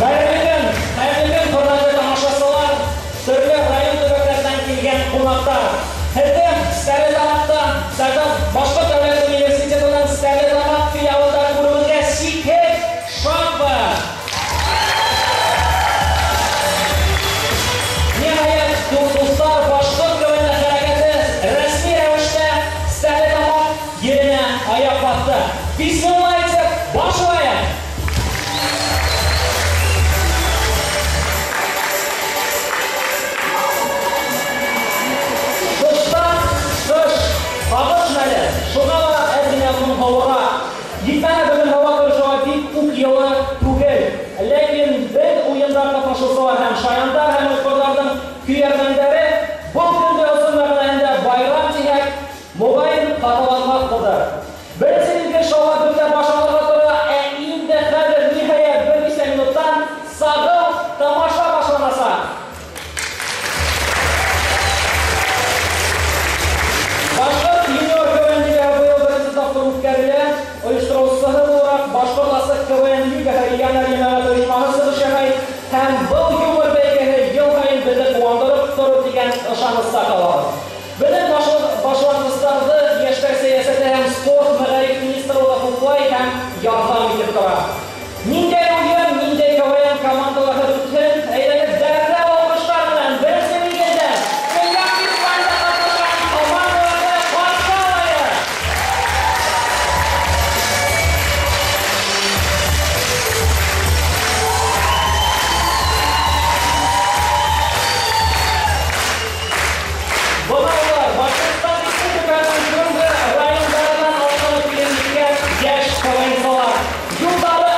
Хәйерле көн, хәйерле көн, хөрмәтле тамашасылар, төрлө район төбәктәренән килгән ҡунаҡтар. Һеҙҙе Стәрлетамаҡта, Башҡорт дәүләт университетының Стәрлетамаҡ филиалында күреүегеҙгә сикһеҙ шатбыҙ. Ниһайәт, дуҫтар, башҡорт КВН хәрәкәте рәсми рәүештә Стәрлетамаҡ еренә аяҡ баҫты. Бисмилла әйтеп, башлайыҡ! Тышта ҡыш, һағыш мәле, шуға ла әҙ генә һыуыра. Етмәһә, бөгөн һауа торошо бик үк йылы түгел. Ләкин беҙ уйында ҡатнашыусылар һәм шаяндар һәм отҡорҙарҙың көйәрмәндәре был көндө ысын мәғәнәһендә байрам тиһәк, моғайын хаталанмаҫбыҙҙыр. Беренсе миҙгел шаулап бөтә башланырға тора, ә инде хәҙер ниһайәт бер нисә минуттан сағыу тамаша башланасаҡ. Башҡорт юниор КВН лигаһы быйыл беренсе тапҡыр үткәрелә. Ойоштороусыһы булараҡ Башҡорт асыҡ КВН лигаһы региональ йәмәғәт ойошмаһы сығыш яһай һәм был юмор бәйгеһе йыл һайын беҙҙе ҡыуандырып торор тигән ышаныста ҡалабыҙ. Беҙҙең башланғыстарҙы йәштәр сәйәсәте һәм спорт мәғариф министрлығы хуплай һәм ярҙам итеп тора. Ниндәй уйын, ниндәй КВН командалары үтһен, әйҙәгеҙ дәррәү алҡыштар менән беренсе миҙгелдә Көньяҡ фестивалендә ҡатнашҡан командаларҙы ҡаршы алайыҡ. Бына улар Башҡортостан Республикаһының төрлө райондарынан алынып килеп еткән йәш КВНсылар. Юлдары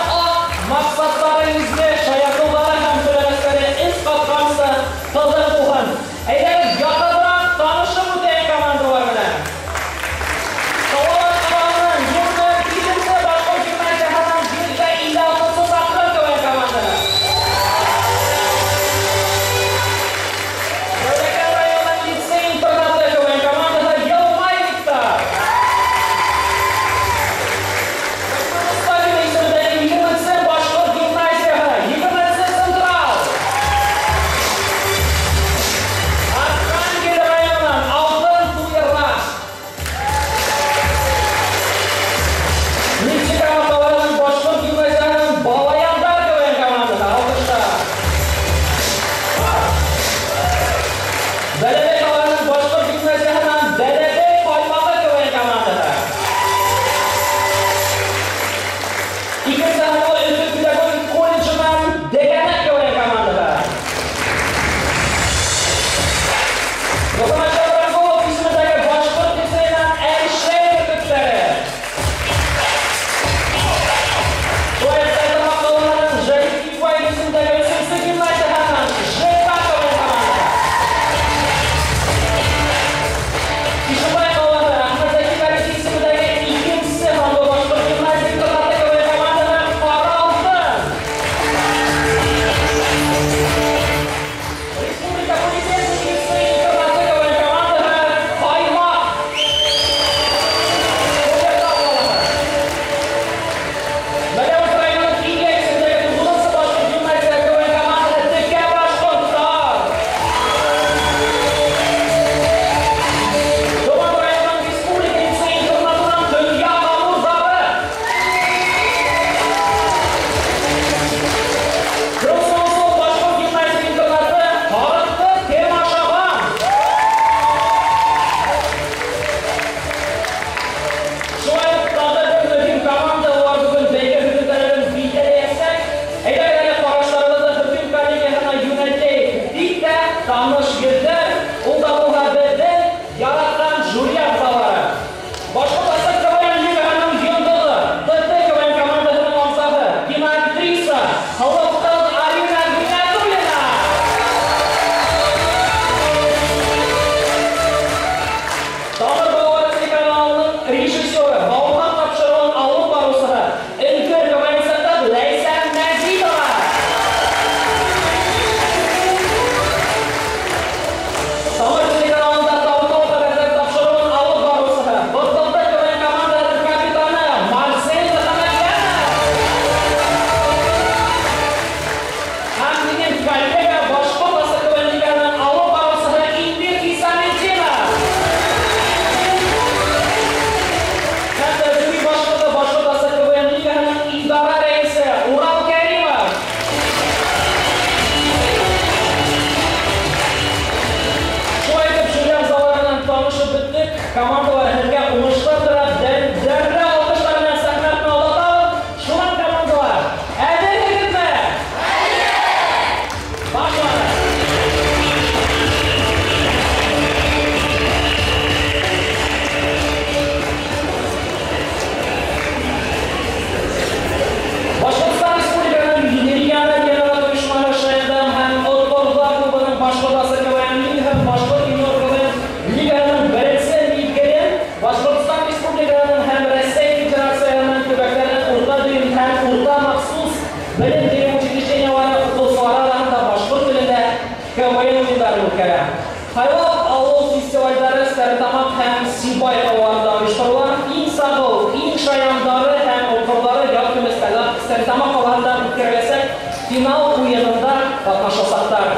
Һайлап алыу фестивальдәре Стәрлетамаҡ һәм Сибай ҡалаларында ойошторола. Иң сағыу, иң шаяндары һәм отҡорҙары ял көнө Стәрлетамаҡ ҡалаһында үткәреләсәк финал уйынында ҡатнашасаҡтар.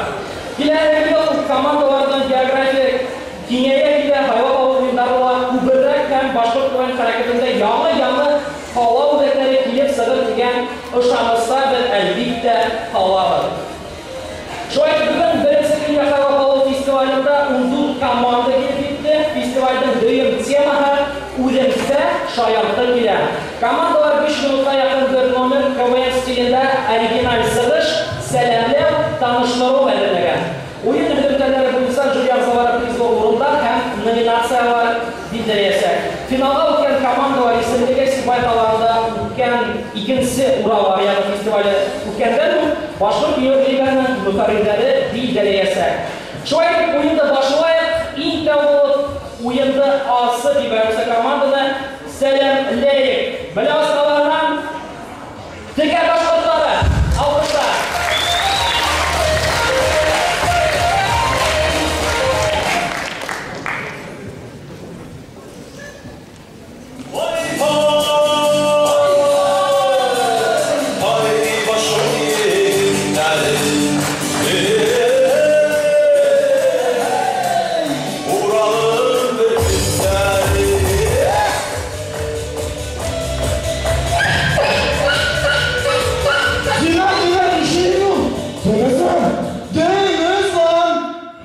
Киләһе йыл командаларҙың география киңәйә килә, һайлап алыу уйындары ла күберәк һәм башҡорт КВН хәрәкәтендә яңы-яңы ҡала үҙәктәре килеп сығыр тигән ышаныста беҙ әлбиттә ҡалабыҙ. Шулай итеп, бөгөн беренсе донъя һайлап алыу фестивалендә 14 команда килеп етте. Фестивальдең дөйөм темаһы үҙемсә шаяртты килә. Командалар 5 минутҡа яҡын бер номер КВН стилендә оригиналь сығыш, сәләмләү, таныштырыу әҙерләгән. Уйын һөҙөмтәләре буйынса жюри ағзалары призлы урындар һәм номинациялар билдәләйәсәк. Финалға үткән командалар исемлеге Сибай ҡалаһында үткән икенсе Урал аръяғы фестивале үткәндән һуң Башҡорт йыр лигаһының мөхәррирләре билдәләйәсәк. Шулай итеп, уйынды башлайыҡ. Иң тәү булып уйынды асып ебәреүсе команданы сәләмләйек. Беләүс ҡалаһынан Текә башҡорттары алҡыштар.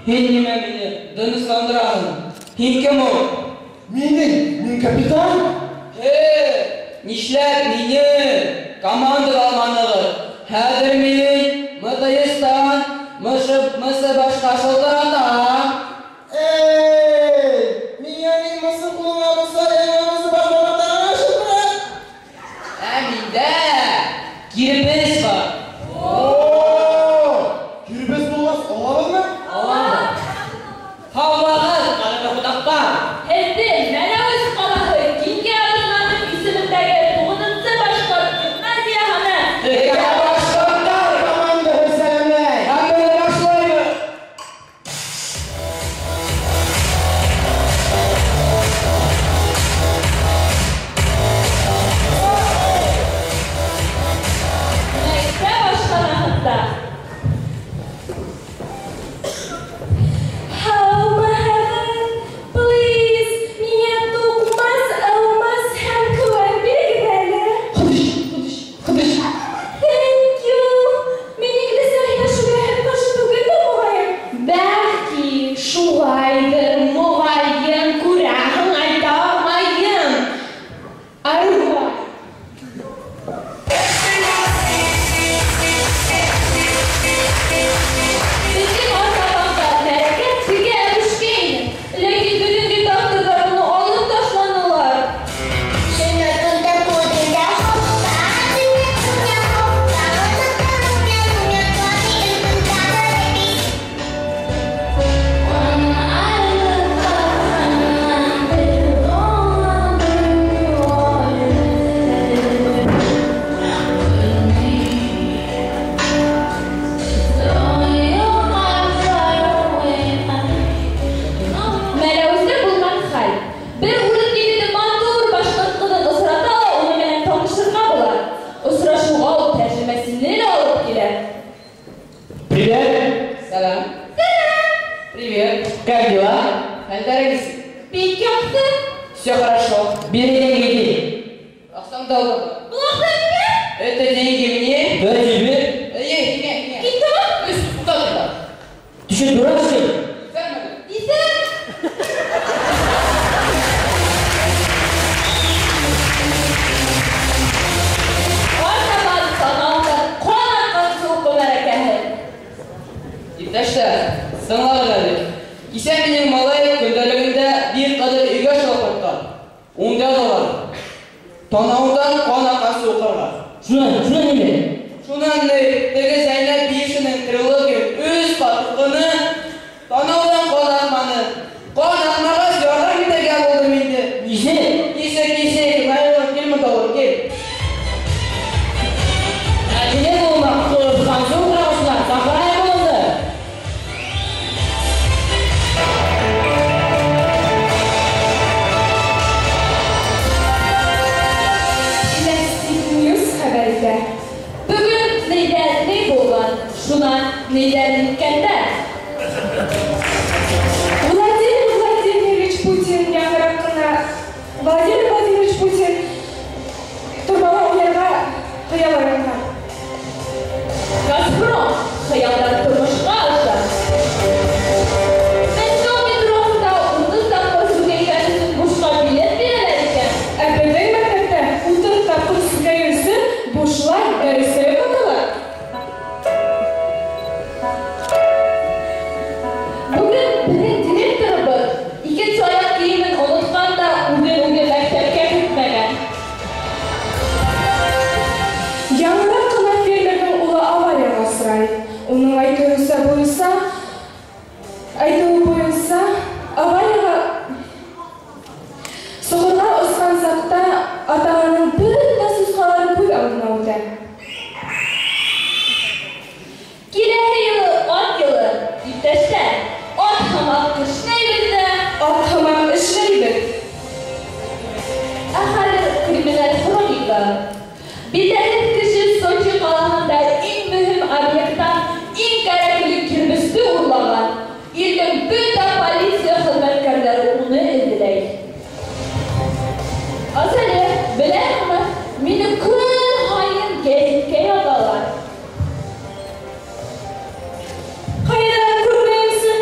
Һин нимә мине тынысландыраһың? Һин кем ул? Мин капитан. Нишләп мине командага алманығыҙ? Хәҙер мин МТС-тан мысы башҡа шылтыратам. Эй, миңә ни мысы ҡулыңа мысы, яңы мысы баш бармаҡтарыңа шылтырат. Ә миндә кирбес бар. О, кирбес булғас алабыҙмы? Алабыҙ. Һаумығыҙ, ҡәҙерле ҡунаҡтар. Һеҙҙе Мәләүез ҡалаһы Кингә Арыҫланов исемендәге 9-нсы башҡорт гимназияһына Текә башҡорттар командаһы сәләмләй. Һәм беҙ башлайбыҙ. Мәктәп ашханаһында. Һаумыһығыҙ, please, миңә туҡмас, аумас һәм кеүән бирегеҙ әле. Хыдыш, хыдыш, хыдыш. Thank you. Мин инглиз һөйләшеүгә һеҙ ҡаршы түгелдер, моғайын. Бәлки, шулайҙыр, моғайын, күрәһең, әйтә алмайым. Арыуға. Беҙҙең артабанға мәрәкә теге әбешкә ине. Ләкин бөгөнгө тапҡырҙар уны алып ташланылар. Мәләүездә булған хәл. Бер урыҫ егете матур башҡорт ҡыҙын осрата ла уның менән танышырға була. Осрашыуға ул тәржемәсене лә алып килә. Привет. Сәләм. Привет. Как дела? Хәлдәрегеҙ? Бик яҡшы. Все хорошо. Бери деньги, иди. Аҡсаңды алдым. Был аҡса ниңә? Это деньги мне. Да тебе. Эй, ниңә, ниңә? Китап? Өс, туҡта, туҡта. Ты что, дурак, что ли? Иҫәрме? Иҫәр. Артабан танауҙан ҡан аҡҡансы уҡыу мәрәкәһе. Иптәштәр, тыңлағыҙ әле. Кисә минең малай көндәлегендә бик ҡәҙер өйгә шылап ҡайтҡан. Унда яҙалар. Танауҙан ҡан аҡҡансы уҡырға. Шунан, шунан нимә? Шунан ни, теге Зәйнәп биешенең трилогия өс ҡат уҡыны, танауҙан ҡан аҡманы. Ҡан аҡмағас, ярҙам итергә булдым инде. Нисек? Нисек, нисек? Наилә, кил монда, улым, кил. Ә минең улыма ҡыҙғансы уҡырға ҡушҡан, саҡырайым улымды. Шунан ниләр иткәндәр? Владимир Владимирович Путин яңыраҡ ҡына Владимир Владимирович Путин тормала уйнарға хыял уятҡан. Газпром хыялдар тормошҡа аша. Мәскәү метроһында 30 тапҡыр сүгәйгән өсөн бушҡа билет бирәләр икән. Ә беҙҙең мәктәптә 30 тапҡыр сүгәйеү өсөн бушлай дәрескә йоҡлаталар. Бөгөн беҙҙең директорыбыҙ икенсе аяҡ кейемен онотҡан да үҙен үҙе мәктәпкә кертмәгән. Яңыраҡ ҡына фермерҙың улы аварияға осрай. Уның әйтеүе буйынса, аварияға соҡорға осҡан саҡта атаһының бөтә сусҡалары күҙ алдына үтә. Киләһе йылы ат йылы, иптәштәр, ат һымаҡ кешнәйбеҙ ҙә, Ат һымаҡ эшләйбеҙ. Ә хәҙер криминаль хроника. Билдәһеҙ кеше Сочи ҡалаһында иң мөһим объекттан иң кәрәкле кирбесте урлаған. Илдең бөтә полиция хеҙмәткәрҙәре уны эҙләй. Азалия, беләһеңме, мине көн һайын гәзиткә яҙалар. Ҡайҙан күрмәйемсе?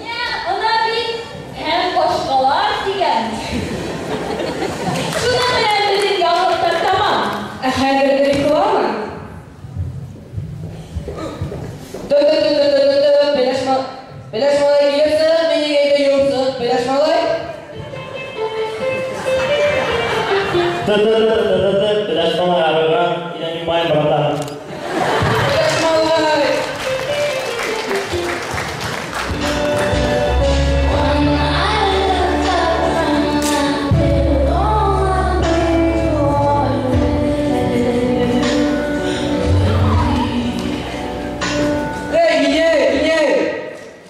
Йә, ына бит, һәм башҡалар тигән. Шуның менән беҙҙең яңылыҡтар тамам. Ә хәҙер реклама. Тө-тө-тө-тө-тө-тө, Пеләш малай килеп сығып, минең өйҙә юып сығып, пеләш малай. Ты-ты-ты-ты-ты-ты, пеләш малай арыған, инәң юмайым, братан. Пеләш малай. Эй, инәй, инәй!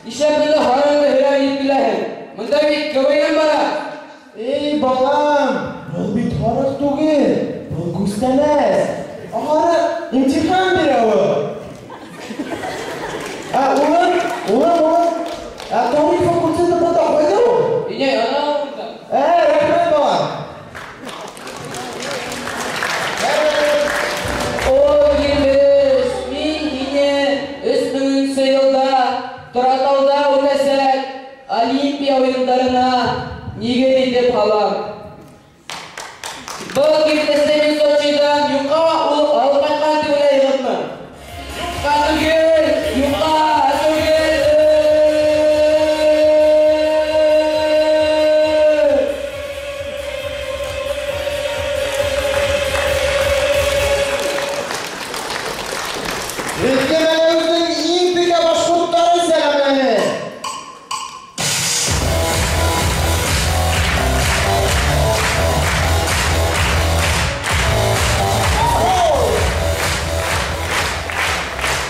Нишләп бында һарыңды һөрән итеп киләһең? Бында бит КВН бара. Эй, балам, был бит һарыҡ түгел, был күстәнәс. Һарыҡ имтихан бирә ул. Ә, улым, улым, улым, ә тарих факультеты бында ҡайҙа ул? Инәй, ана унда. Ә, рәхмәт, балам. О, кирбес, мин һине 3000 йылда Торатауҙа үтәсәк Олимпия уйындарына нигеҙ итеп һалам. Был кирбесте мин Сочиҙан юҡҡа алып ҡайтҡан тип уйлайһығыҙмы? Юҡҡа түгел, юҡҡа түгел. Һеҙгә Мәләүездең иң текә башҡорттары сәләмләне.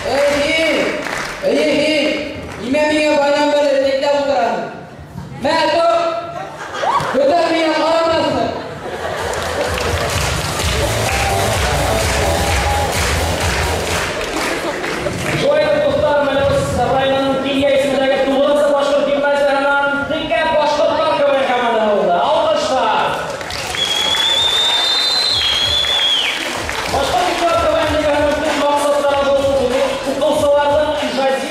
Эй, һин! Эй, һин! Нимә миңә баянан бирле текләп ултыраһың? Мә, тор! Көтәм миңә ҡарамаҫһың. Шулай итеп, дуҫтар, Мәләүез районының Кинйә исемендәге 9 башҡорт гимназияһынан текә башҡорттар КВН командаһы булды. Алҡыштар! Башҡорт юниор КВН лигаһының төп маҡсаттары был уҡыусыларҙың ижади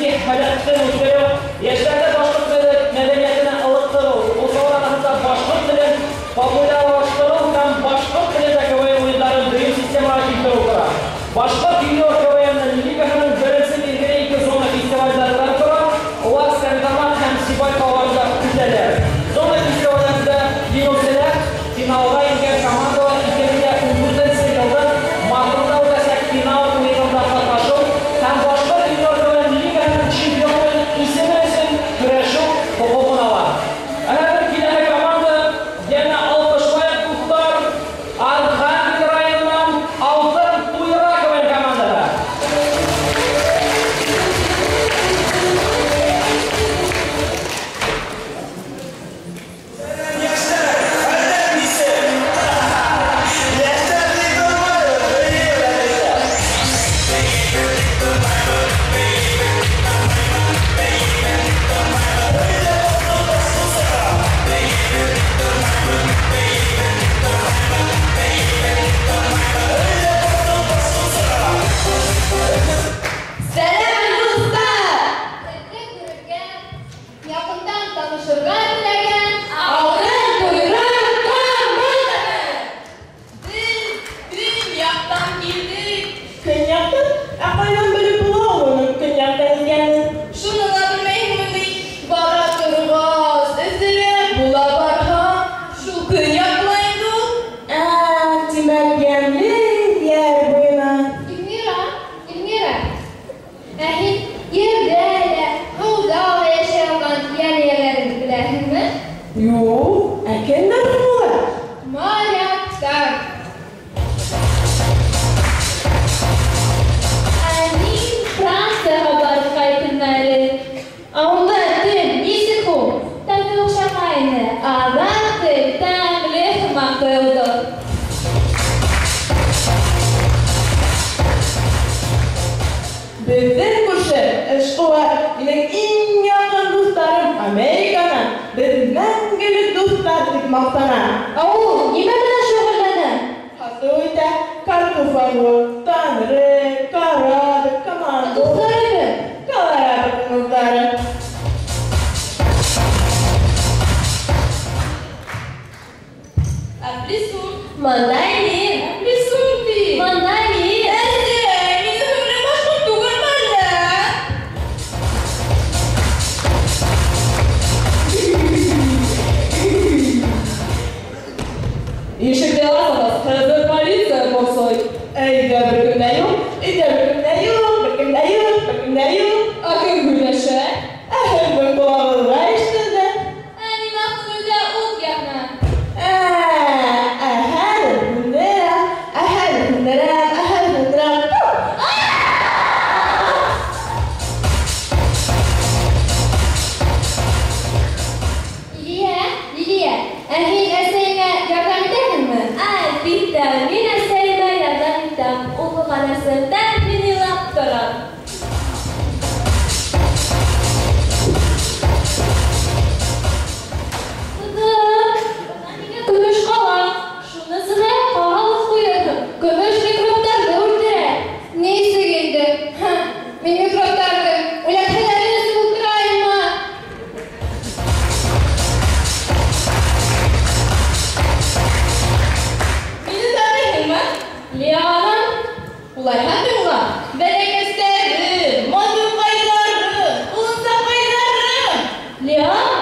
Беҙҙең күрше эшҡыуар, минең иң яҡын дуҫтарым Американан, беҙ мәңгелек дуҫтар тип маҡтана. Ә ул нимә менән шөғөлләнә? Һатыу итә, картуф алыуы, Танры, Карадо, Командо. Дуҫтары кем? Колорадо ҡуңыҙҙары. Әфлисун. Мандарин. Әфлисун ти. Мандарин. Әсәй, минең һеңлем башҡорт түгелме әллә? Ишекте аласығыҙ, хәҙер полиция борсой. Өйҙә бер кем дә юҡ, өйҙә бер кем дә юҡ, бер кем дә юҡ, бер кем дә юҡ. Ә кем һөйләшә? Ә һеҙҙең ҡолағығыҙға ишетелде. Ә нимә күңелдә ут яна? Ә, ә хәҙер һүндерәм, ә хәҙер һүндерәм, ә хәҙер һүндерәм. Лилиә, Лилиә, ә һин әсәйеңә ярҙам итәһеңме? Әлбиттә, мин әсәйемә ярҙам итәм. Уҡыған әсәмдән мин илап торам. Ҡыҙым, бына һиңә көмөш ҡалаҡ. Шуны сынаяҡҡа һалып ҡуйырһың. Көмөш микробтарҙы үлтерә. Нисек инде? Һа, мин микробтарҙы үләкһәләрен эсеп ултырайыммы? Мине таныйһыңмы? Лиана, Улайһа тыңла. Бәләкәстәрем, матурҡайҙарым, улынсаҡайҙарым. Лиана.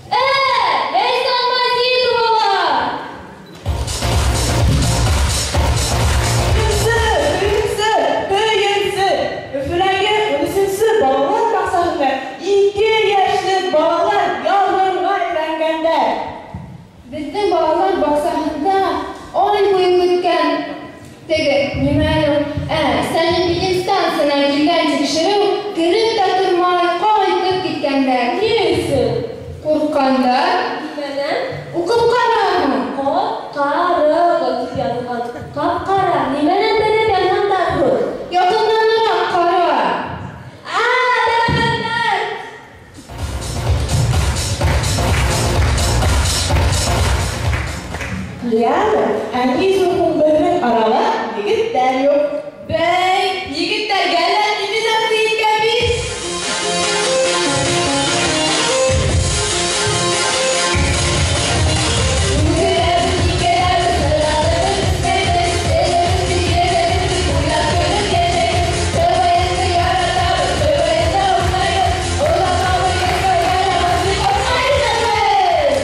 Ә, Ләйсән Мазитова! Өфөнсө, өфөнсө, һөйөнсө. Өфөләге 13-нсе балалар баҡсаһында 2 йәшлек балалар яҙырға өйрәнгәндәр. Беҙҙең балалар баҡсаһында ай буйы көткән теге нимә әле ул? Ә, санэпидемстанциянан килгән тикшереү кереп тә тормай ҡайтып киткәндәр. Ни өсөн? Ҡурҡҡандар. Нимәнән? Уҡып ҡараһың. Ҡап-ҡарығы тип яҙылған. Ҡап-ҡара. Нимәнән белеп яҙғандар һуң? Яҡынданыраҡ ҡара. Ә, таракандар! Лиана, ә ни өсөн һуң беҙҙең арала егеттәр юҡ? Бәй, егеттәргә лә имизация иткән бит. Үгерәбеҙ, икерәбеҙ, һыҙғаныбыҙ бөтмәйбеҙ, телебеҙ йәшәйбеҙ, уйнап көлөп йәшәйбеҙ, КВН-ды яратабыҙ, КВН-да уйнайбыҙ, оҙаҡламай ярамаҫ тип ҡурҡмайбыҙ.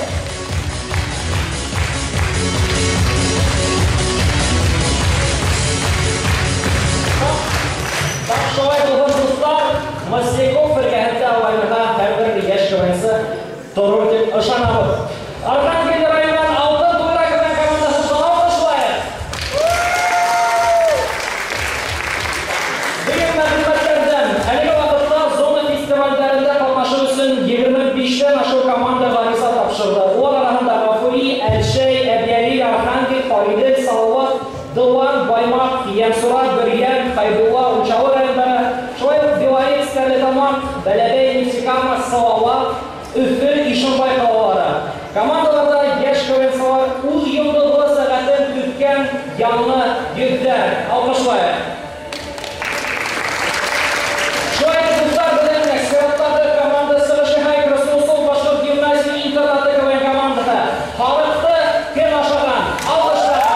Тап шулай булһын, дуҫтар, Масляков эргәһендә уйнарға һәр бер йәш КВНсы торор тип ышанабыҙ. Архангел районынан Алтын Туйра КВН командаһын алҡышлайыҡ. Бөгөн мәғлүмәттәрҙән, әлеге ваҡытта зона фестивалдәрендә ҡатнашыу өсөн 25-тән ашыу команда ғариза тапшырҙы. Улар араһында Ғафури, Әлшәй, Әбйәлил, Архангел, Ҡариҙел, Салауат, Дылан, Баймаҡ, Йәнсура, Бөрйән, Хәйбулла, Учалы райондары, шулай уҡ Белорет, Стәрлетамаҡ, Бәләбәй, Нефтекама, Салауат, Өфө, Ишембай ҡалалары. Командаларҙа йәш КВНсылар үҙ йондоҙло сәғәтен көткән яңы йөҙҙәр. Алҡышлайыҡ. Шулай итеп, дуҫтар, беҙҙең сираттағы команда сығышы һәм Красноусол башҡорт гимназия интернаты КВН командаһы. Халыҡты кем ашаған? Алҡышлайыҡ.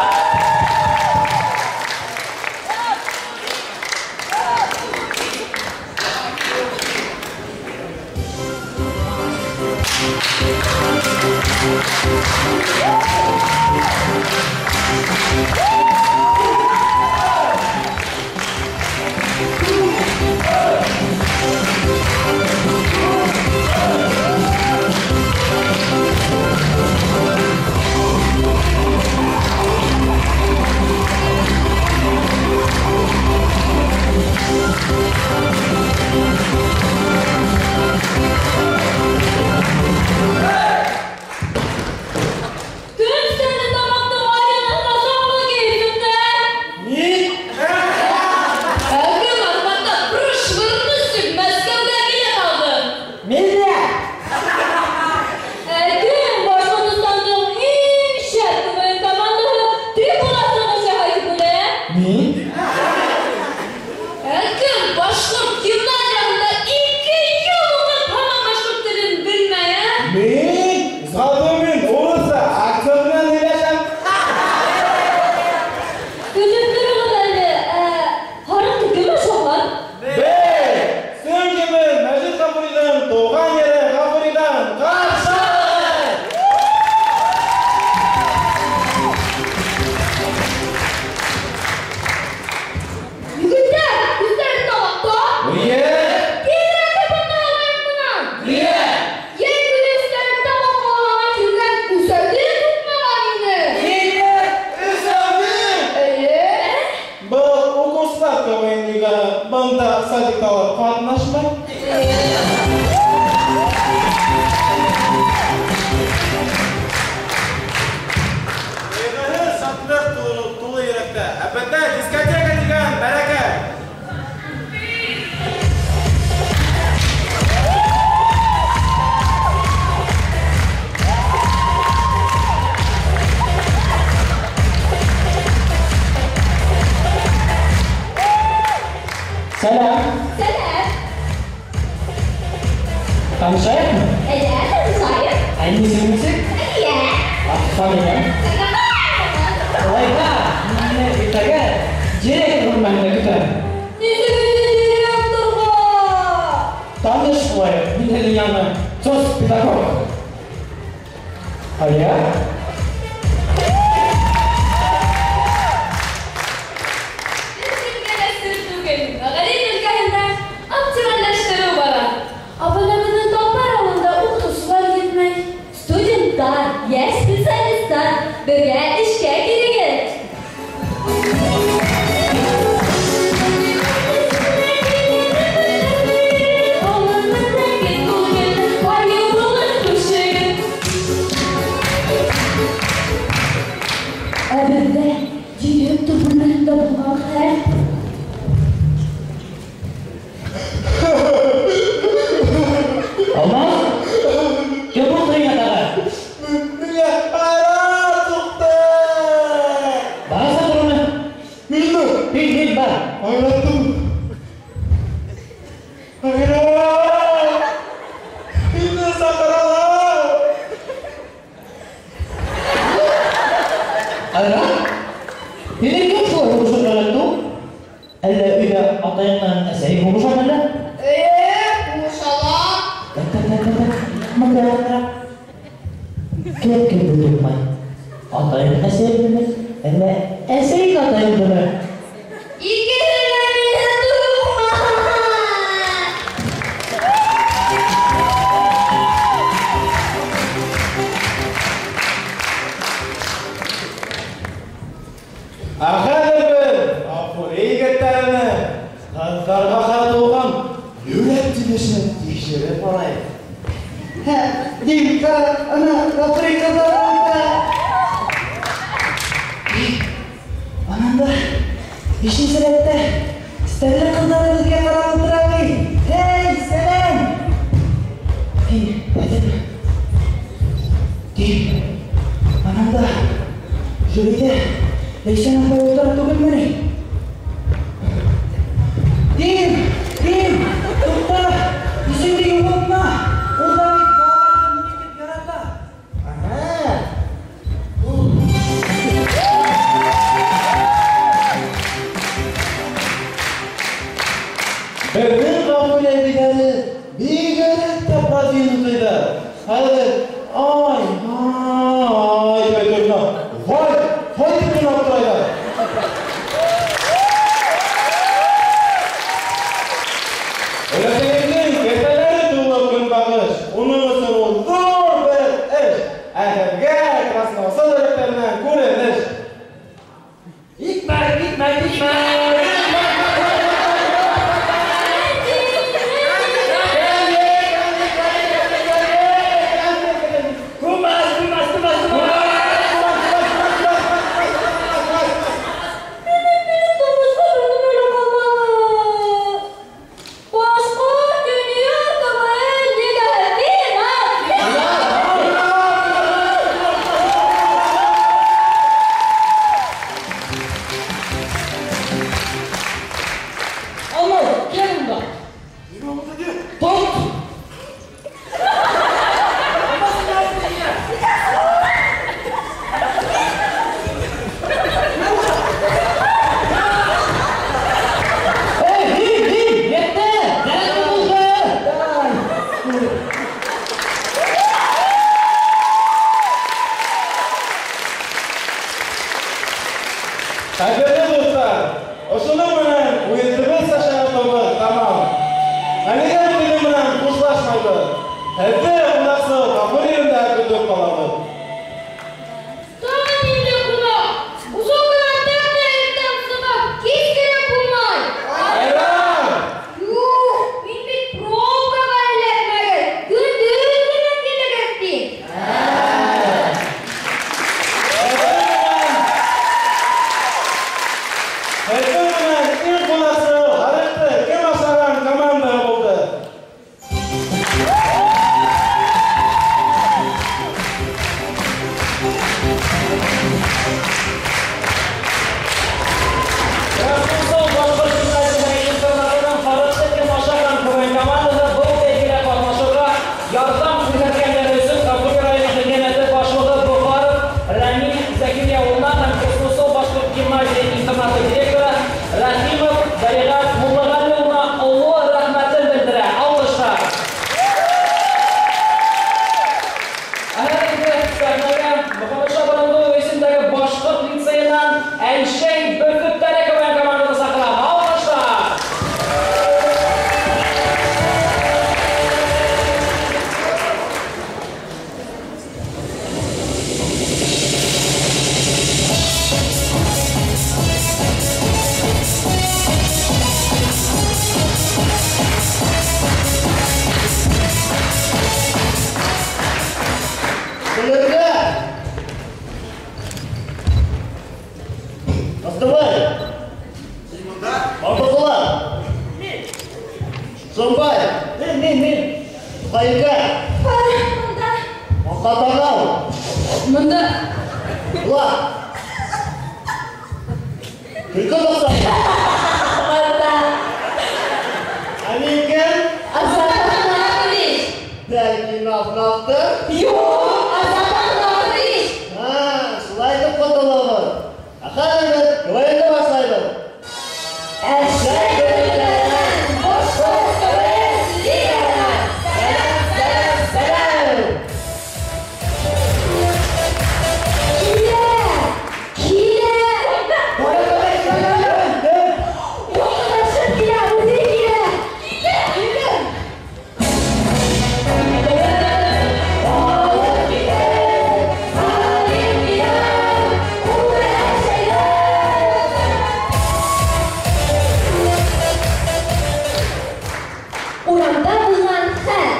Кем сәне тамаҡтың айырын тазаҡлы кейеп? Мин? Ә кем лигаһы, бында садикталар ҡатнашмай. Тойғоһо шатлыҡ тулы йөрәктә. Ә беҙҙә дискотека тигән бәрәкәт. Сәләм. Сәләм. Танышайыҡмы? Әйҙә, танышайыҡ. Ә исемең нисек? Әлиә. Фамилияң? Улайһа, мине иртәгә директор бүлмәһендә көтәм. Нисек инде директорға? Таныш булайыҡ, мин һеҙҙең яңы соцпедагог. Әлиә? Беркемгә лә сер түгел, мәғариф өлкәһендә оптимальләштереү бара. Ә бына беҙҙең татар ауылында уҡытыусылар етмәй. Студенттар, йәш специалисттар беҙгә эшкә килегеҙ. Ә беҙҙә директор бүлмәһендә булған хәл. Алмаз? Кем булды һиңә тағы? Миңә айран һуҡты. Барасың тормы? Минме? Һин, һин бар. Айран түгел. Айран! Мине саҡыралар. Айран? Һине кем шулай һуғышырға өйрәтте ул? Әллә өйҙә атайың менән әсәйең һуғышамы әллә? Эйе, һуғышалар. Так, так, так, так, так. Мында яҡыныраҡ. Кем кемде туҡмай? Атайың әсәйеңдеме? Әллә әсәйең атайыңдымы? Икеһе лә мине туҡмай. Ә хәҙер беҙ Ғафури егеттәренең ҡыҙҙарға ҡаратылған йөрәк тибешен тикшереп алайыҡ. Һә, Дим, ҡара, ана, Ғафури ҡыҙҙары ултыра. Ананда бишенсе рәттә Стәрле ҡыҙҙары беҙгә ҡарап ултыра бит. Һей, сәләм! Һин, әйҙә. Дим, ананда жюриҙә Ләйсән апай ултыра түгелме ни? Дим, Дим, туҡта, исеңде юғалтма. Ул да бит балаларҙы ни итеп ярата. Ага. Беҙҙең Ғафури әбейҙәре бигерәк тә продвинутыйҙар. Хәҙер ай, ай, тип әйтеп, вай, вай тип кенә аптырайҙар. Өләсәйемдең кәртәләре тулы көнбағыш. Уның өсөн ул ҙур бер эш. Ә һеҙгә Красноусол рәттәренән күренеш. Икмәк, икмәк, икмәк! Күмәс, күмәс, күмәс, күмәс! Тормошҡа бер нәмә лә ҡалманы. Башҡорт донъя КВН лигаһы финал! Алмаз, кил бында. Нимә булды ти? Тот! Эй, һин, һин, етте! Дәрте булды! Ҡәҙерле дуҫтар, ошоноң менән уйыныбыҙ сәхнәбеҙ тамам. Әлегә беҙҙең менән хушлашмайбыҙ. Һеҙҙе ҡунаҡсыл Ғафури ерендә көтөп ҡалабыҙ. Тағы ниндәй ҡунаҡ? Ошо ғына тәүҙә иртән сығып, кис кереп булмай. Айран! Маңҡа Бар, монда. Маңҡа танау. Монда. Ҡолаҡ. Төлкө баҡса. Монда. Ә мин кем? Азат Ахматович. Бәлки Наф-Нафтыр? Юҡ, Азат Ахматович. Һа, шулай итеп ҡотолабыҙ. Ә хәҙер беҙ КВН-ды башлайбыҙ. Әлшәй бөртөктәренән Башҡорт КВН лигаһына сәләм, сәләм, сәләм! Килә! Килә! Яҡынлашып килә, үҙе килә! Килә! Килә! Алып китер Олимпиад ул Рәсәйгә! Урамда булған хәл.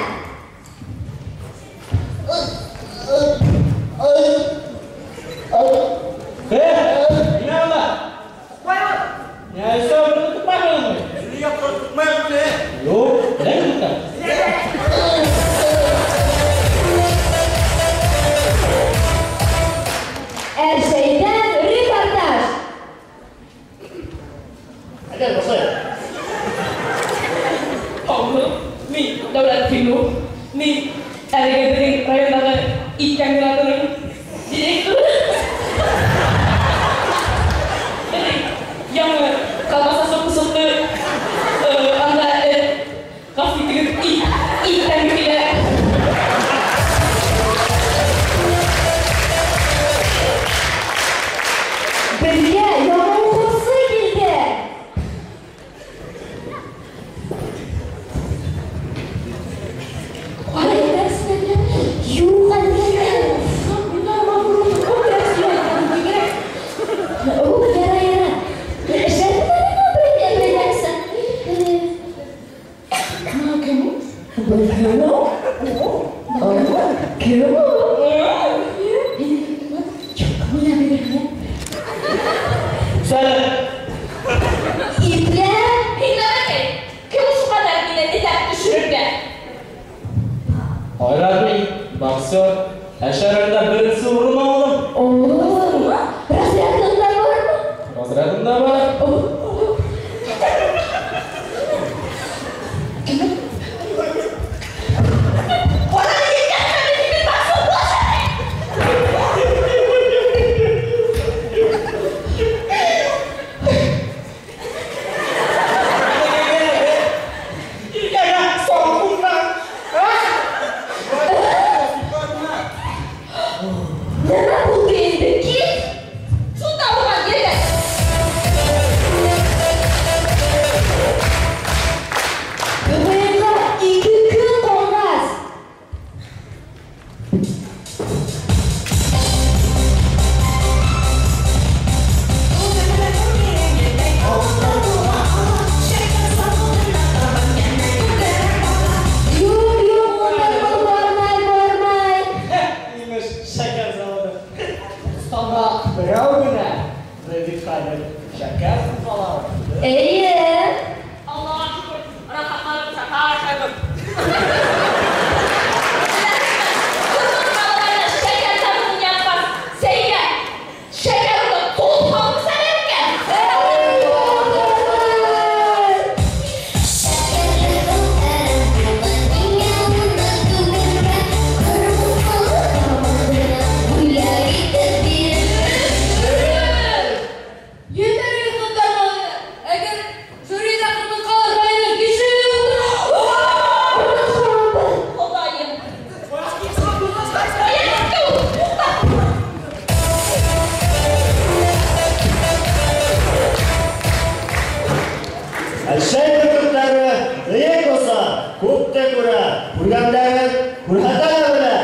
Нимә анда? Нәрсә берҙе туҡмайһығыҙмы? Юҡ, беләм бит. Әлшәйҙән репортаж. Әйҙә, башлайыҡ. Һаумы, мин Дәүләт Финур. Мин әлеге беҙҙең райондағы ит комбинатының директоры. Беҙҙең яңы колбаса соҡты сыҡты. Анда ғәфү итегеҙ, ит тәме килә. Беҙгә яңы уҡыусы килде. Ҡалай дәрестәргә? Юҡ, әлбиттә. О, ярай, ярай. Кем ул? Сәләм. Иплә. Һин кем ул шул ҡәҙәр мине этәп төшөрөргә? Айрат мин, боксер. Әлшәй районында беренсе урын алдым. О, разрядың да бармы? Разрядым да бар. Нимә булды инде? Кит. Шунда булған ергә. КВН-ға 2 көн ҡалғас. Юҡ, юҡ, унда был бармай, бармай. Имеш, шәкәр заводы. Станда берәү генә. Беҙ бит хәҙер шәкәр ҡуҙғалабыҙ. Эйе. Аллаға шөкөр, рәхәтләнеп шәкәр ашайбыҙ. Ҡырмыҫҡаларҙы шәкәр заводын япҡас, сәйгә шәкәр урынына тоҙ һалмыйҙар икән. Етер ҡыҙҙар, әгәр жюриҙа ҡырмыҫҡалар районы кеше ултыра. Хоҙайым. Туҡта. Әлшәй бөртөктәре бейек булса, күпте күрә, күргәндәрен күрһәтә лә белә.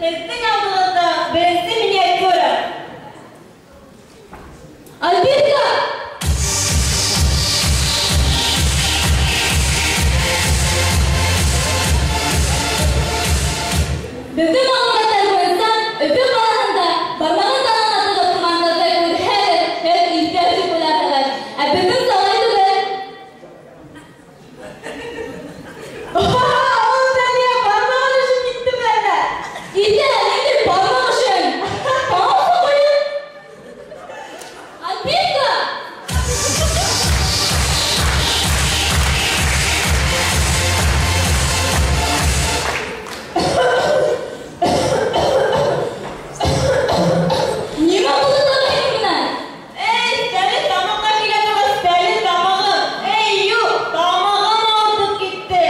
Беҙҙең алдығыҙҙа беренсе миниатюра. Альбинка! Беҙҙең мәғлүмәттәр буйынса Өфө ҡалаһында бармағын танағына тығып торған ҡыҙҙы күрһәгеҙ, һеҙ иҫәр тип уйларһығыҙ. Ә беҙҙең улай түгел. Ул Зәлиә бармағын өшөп киттеме әллә? Китә, ниндәй бармаҡ өшөм? Пауза ҡуйып. Альбинка! Нимә булды тағы һинең менән? Эй, Стәле тамаҡҡа килә торған Стәле тамағы. Эй, юҡ, тамағым ауыртып китте.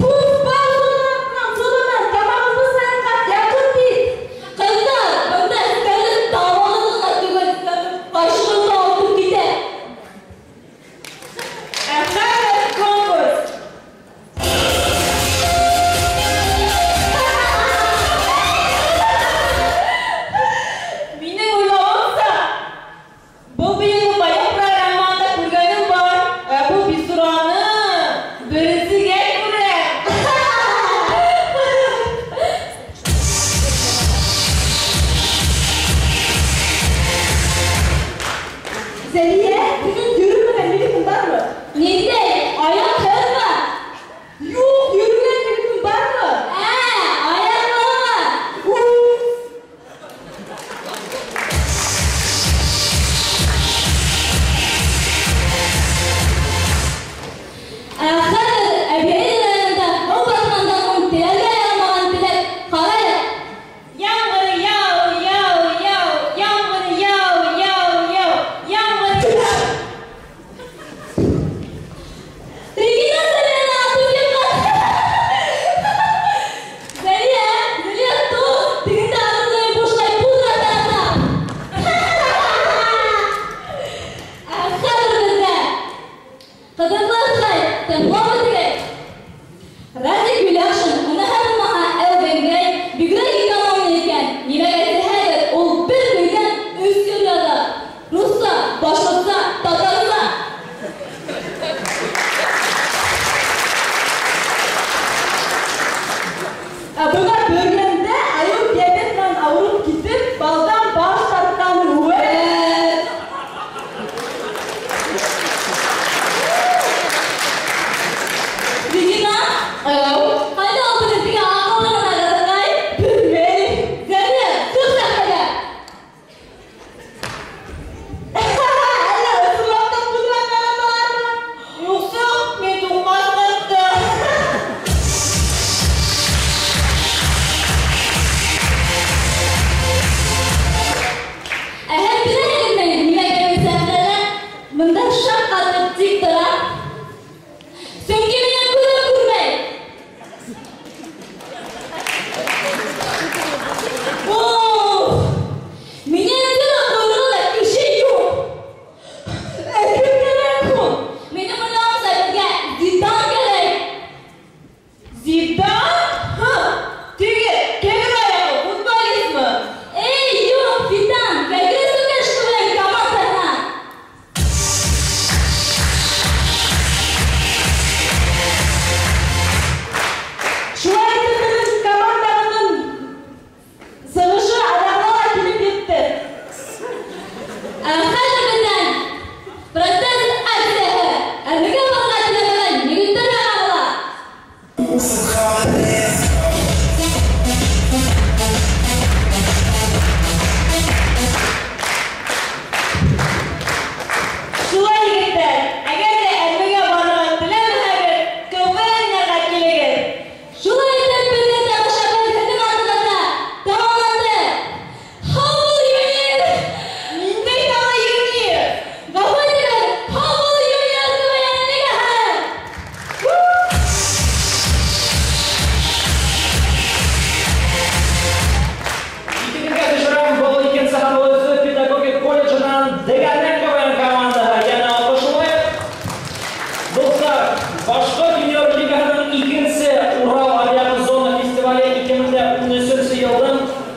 Пуф, паузаның зонынан тамағыңды сайынға яҡын бит. Ҡыҙҙар, бында Стәле тамағы ғына түгел, ҡашығы ла ауыртып китә. Ә хәҙер конкурс. Минең уйлауымса, был бейеүҙе балет программаһында күргәнем бар, ә был бисураны беренсегә күрәм. Зәлиә, һинең йөрөмәгән егетең бармы? Ниндәй? Аяҡ һыҙма? Юҡ, йөрөгән егетең бармы? Ә, аяҡлыма? Уф! Ә хәҙер Әбйәлил районында һыу батҡандан һуң теләүгә ярамаған теләк ҡарайыҡ. Ямғыр яу, яу, яу, ямғыр яу, яу, яу, ямғыр.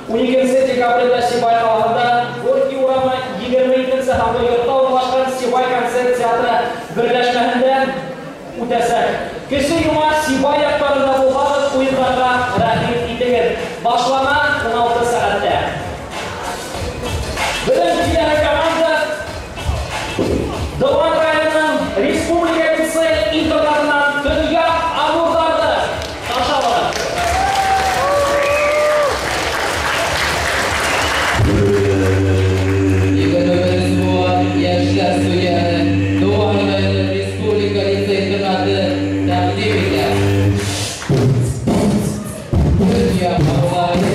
12 декабрендә Сибай ҡалаһында Горький урамы 22 һанлы йортта урынлашҡан Сибай концерт театры берләшмәһендә үтәсәк. Кесе йома Сибай яҡтарында булһағыҙ, уйындарға рәхим итегеҙ. Башлана 16 сәғәттә. Беҙҙең киләһе команда Дыуан районының Республика лицей-интернатынан Төньяҡ Амурҙарҙы қаршы алабыҙ. Йәшләр студияһы Дыуан районы Республика лицей-интернаты тәҡдим итә. Төньяҡ Амурҙары.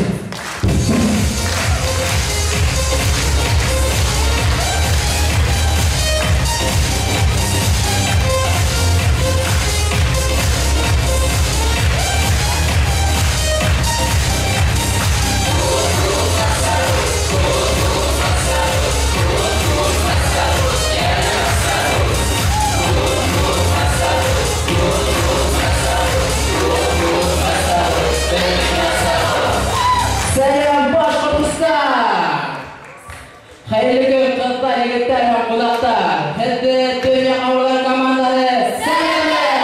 Сәләм, Башҡортостан! Хәйерле көн, ҡыҙҙар, егеттәр һәм ҡунаҡтар! Һеҙҙе Төньяҡ Амурҙар командаһы сәләмләй!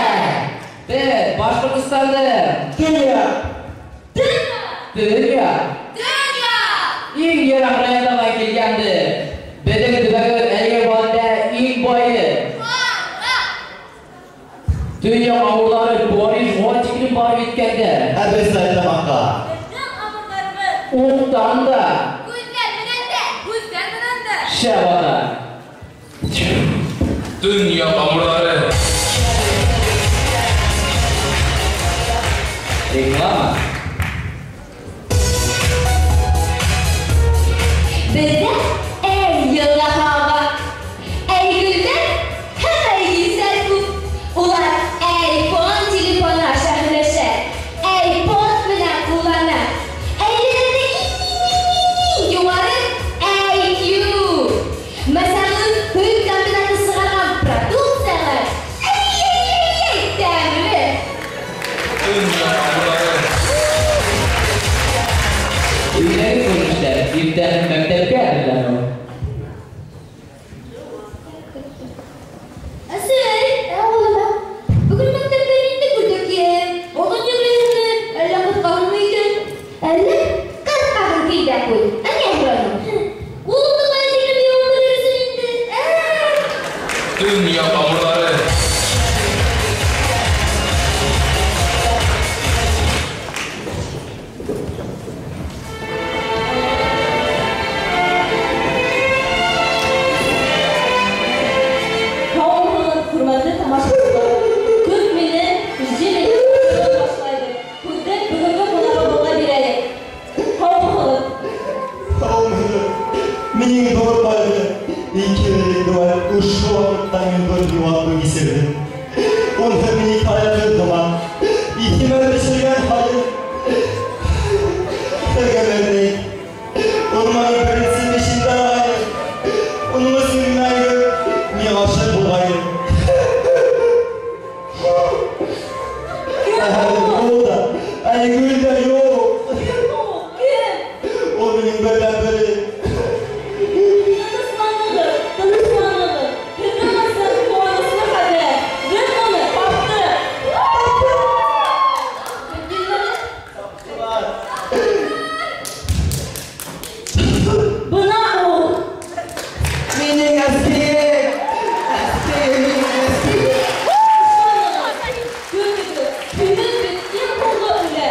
Беҙ Башҡортостанды Төньяҡ! Төньяҡ! Иң йыраҡ райондарҙан килгәнбеҙ. Беҙҙең төбәгебеҙ әлеге ваҡытта иң байы. Төньяҡ Амурҙары Парижға тиклем барып еткәндәр. Ә беҙ Стәрлетамаҡҡа. Уҡтан да шәп ата. Төньяҡ Амурҙары. Реклама. Беҙҙә әй йылға һаға, әй гөлдәр һәм әй гөлсәр күп. Улар айфон телефоны аша һөйләшә, айпод менән ҡуллана. Әйләнә иң юғары IQ. Мәҫәлән, һөт комбинаты сығарған продукциялар әй-әй-әй тәмле. Төньяҡ Амурҙары. Өйҙәге күренештәр иртән мәктәпкә әҙерләнеү. Әсәй, ә улым, бөгөн мәктәпкә ниндәй күлдәк кейәм? Оҙон еңлеһенме, әллә ҡыҫҡаһынмы икән? Әллә ҡыҫҡаһын кей ҙә ҡуй. Ә ни һораның? Ҡулыңды ҡайҙа тиклем йыуындырыр өсөн инде? Ә! Төньяҡ Амурҙары. Һаумыһығыҙ, хөрмәтле тамашасылар! Көт мине, жди меня башлайбыҙ. Һүҙҙе бөгөнгө ҡунағыбыҙға бирәйек. Һаумыһығыҙ! Һаумыһығыҙ! Минең ҙур ҡайғы. 2 йыл элек Дыуан ошо ваҡытта мин ҙур юғалтыу кисерҙем. Уныһы минең ҡайғы томан. Иҫемә төшөргән һайын Ғүмерҙең урман беренсе бишендә ағайым. Уның өсөн мәңге мин ғашиҡ булғайным. Ә хәҙер ул да, Айгөл дә юҡ. Кем ул? Кем? Ул минең берҙән-берем. Тынысланығыҙ, тынысланығыҙ. Һеҙҙең өсөн ҡыуаныслы хәбәр. Беҙ уны таптыҡ. Бына ул. Минең әсәйем! Әсәйем, минең әсәйем! Ышанығыҙ, көтөгөҙ, һөйөү бит иң һуңғы үлә.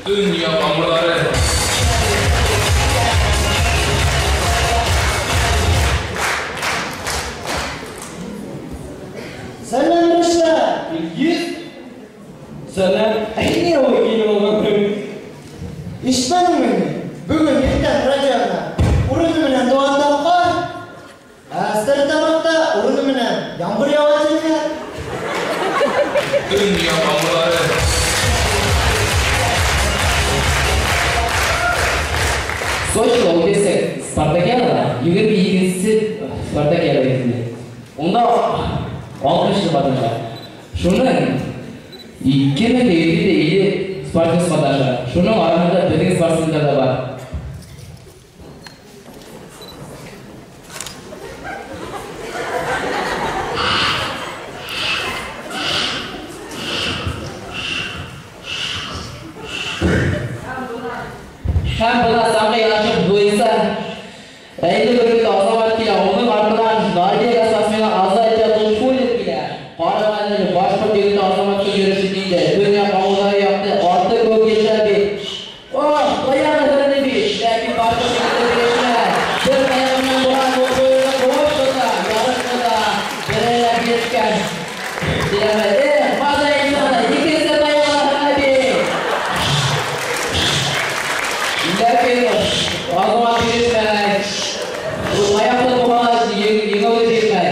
Төньяҡ Амурҙары. Сәләм, Рәшат! Илгиз? Сәләм, ә ни улай килеп алғанһың? Ишетмәнеңме ни? Бөгөн иртән радионан урыны менән Дыуанда ҡар, ә Стәрлетамаҡта урыны менән ямғыр яуа тигән. Төньяҡ Амурҙары. Сочила үтәсәк спартакиадала 22-нсе спартакиада инде. Унда 60 йыл ҡатнаша. Шуның 2750 спортсмен ҡатнаша. Шуның араһында беҙҙең спортсмендар ҙа бар. Һәм бына саңғы ярышы буйынса Әйҙе бөркөт Азамат килә, уның артынан Нальгига спортсмены Азат Лутфуллин килә. Ҡарағыҙ әле, башҡорт егете Азаматтың йөрөшө ниндәй? Донъя ҡауҙары яҡты, арты күк йәшәр бит. Ох, аяғы һөрөнә бит, ләкин башҡорт егете бирешмәй. Бер аяғы менән Буран Лутфуллинны ҡыуып тота, ярышҡа да берәй бирешкән. Тиәмәй, эх, баҙа иншалла, икенсе таяғы һөрөнә бит. Ләкин Азамат бирешмәй. Аяҡты ҡуға еңеүҙе бирмәй.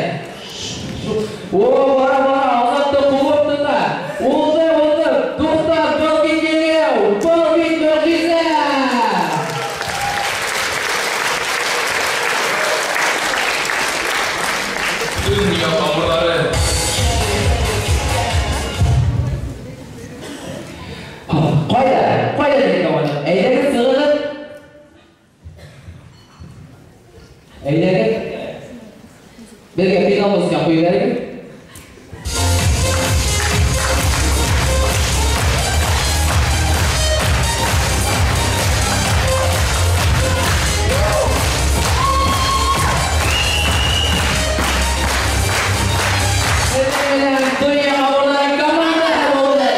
О, бара, бара, Азатты ҡыуып тота. Улды, улды, дуҫтар, был бит еңеү, был бит мөғжизә. Төньяҡ тамырҙары. Ҡайҙа? Ҡайҙа тип команда? Әйҙәгеҙ, сығығыҙ. Әйҙәгеҙ. Беҙгә финал музыка ҡуйып бәрегеҙ. Донъя ауырҙары командаһы булды.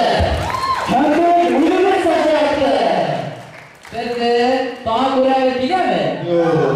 Һәм беҙ үҙебеҙ сәхнәләште. Беҙҙе тағы күрәбеҙ киләме? Юҡ.